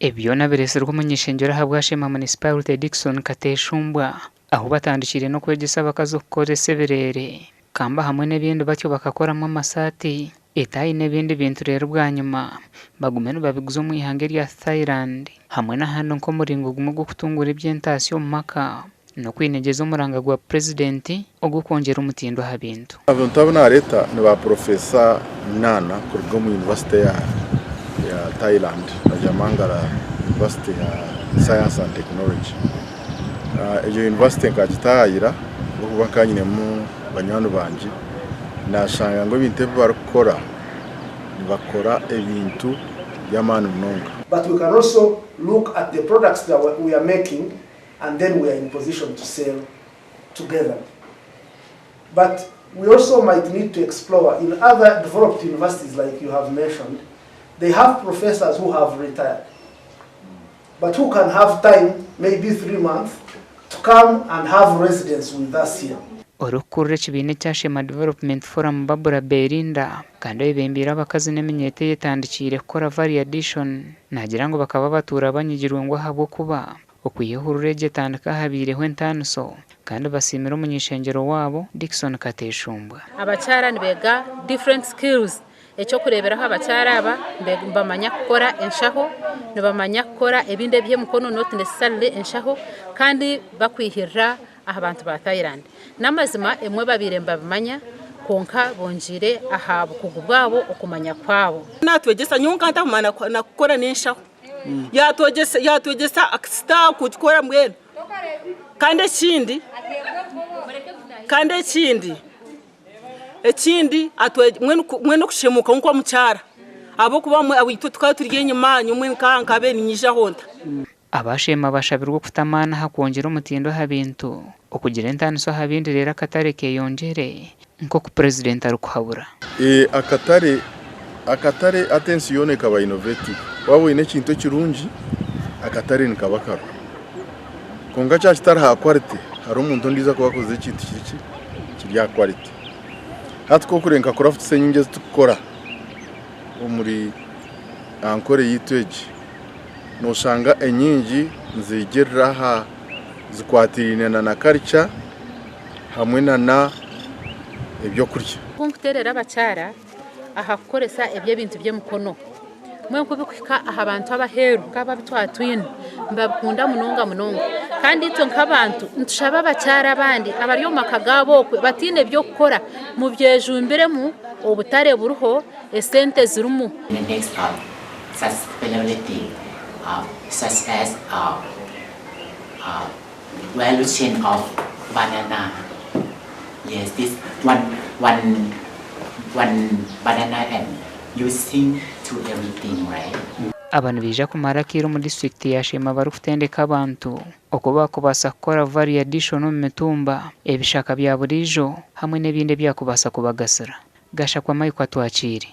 Ebi byona bireetsirwe omuny'ishengyero ahabwa Sheema Municipality Dickson Kateshumbwa ahu batandikiire n'okwegyesa abakazi okukoresa ebireere, kamba hamwe n'ebindi batyo bakakoramu amasaati, etaayi n'ebindi bintu reero bwanyima bagume nibabiguza omu ihanga erya Thailand hamwe n'ahandi nk'omuringo gumwe gw'okutunguura eby'entaasya omu maka n'okwinegyeza omuranga gwa Purezidenti ogw'okwongyera omutindo aha bintu. Abantu abu naareeta ni ba Purofeesa munaana kuruga omu yunivasite ya Thailand, Rajamangala University ya Science and Technology. Egyo yunivasite nkagitaayira ahabw'okuba nkaba nyinemu banywani bangye, naashanga ngu ebintu ebi barikukora nibakora ebintu by'amaani munonga. But we can also look at the products that we are making and then we are in position to sell together. But we also might need to explore in other developed universities like you have mentioned, they have professors who have retired, but who can have time, maybe 3 months, to come and have residence with us here. Orikukurira ekibiina ekya Sheema Development Forum Barbara Berinda kandi oyebembeire abakazi n'eminyeeto eyetandikiire kukora Value Addition naagira ngu bakaba batuura banyigirwe ngu ahabw'okuba okwiha ehururu egi etandika habaireho entaaniso kandi basiimire omuny'ishengyero waabo Dickson Kateshumbwa. Abakyara nibeega different skills. Eky'okureeberaho abakyara aba nibamanya kukora enshaho, nibamanya kukora ebindi eby'emikono not necessarily enshaho kandi bakwihirira aha bantu ba Thailand. N'amazima emwe babaire nibabimanya kwonka bongyeire aha bukugu bwabo okumanya kwabo. Natwegyesa nyowe nkaba ntakumanya nakukora n'enshaho yatwegyesa yatwegyesa sitafu kugikora mbwenu kandi ekindi kandi ekindi ekindi mbwenu okushemuka nk'omukyara ahabw'okuba itwe tukaba turi enyima nyowe nkabaire ninyijaho nta. Abasheema bashabirwe okuta amaani aha kwongyera omutindo aha bintu, okugira entaaniso aha bindi reero akatare keyongyere nk'oku Purezidenti arikuhabura. Akatare akatare hati ensi yoona ekaba innovative waaba oine ekintu ekirungi akatare nikaba kariho kwonka kyaba kitari aha quality hariho omuntu ondiijo akuba akozire ekintu kiri ki kiri aha quality. Hati ku orikureeba nka crafts enyingi ezi turikukora omuri Ankole yaitu egi noshanga enyingi nizigirira aha zikwatiraine na culture hamwe nana ebyokurya. Ku nkuteerera abakyara aha kukoresa eby'ebintu by'emikono, mbwenu ku bikuhika aha bantu ab'aheeru nk'abo abu twaba twine, nibabikunda munonga munonga. Kandi itwe nk'abantu nitushaba abakyara abandi abari omu maka gaabo okwe bataine by'okukora, mubyejumbiremu, obutare buriho, esente zirimu. The next sustainability such as value chain of banana. Yes, this one, one, one banana and using to everything, right? Aba nibaija kumara akaire omu disiturikiti ya Sheema barikutendeka abantu oku baakubaasa kukora value addition omu mitumba, ebishaka bya buriijo hamwe n'ebindi ebyakubaasa kubagasira. Gashakwa Michael Atwakiire.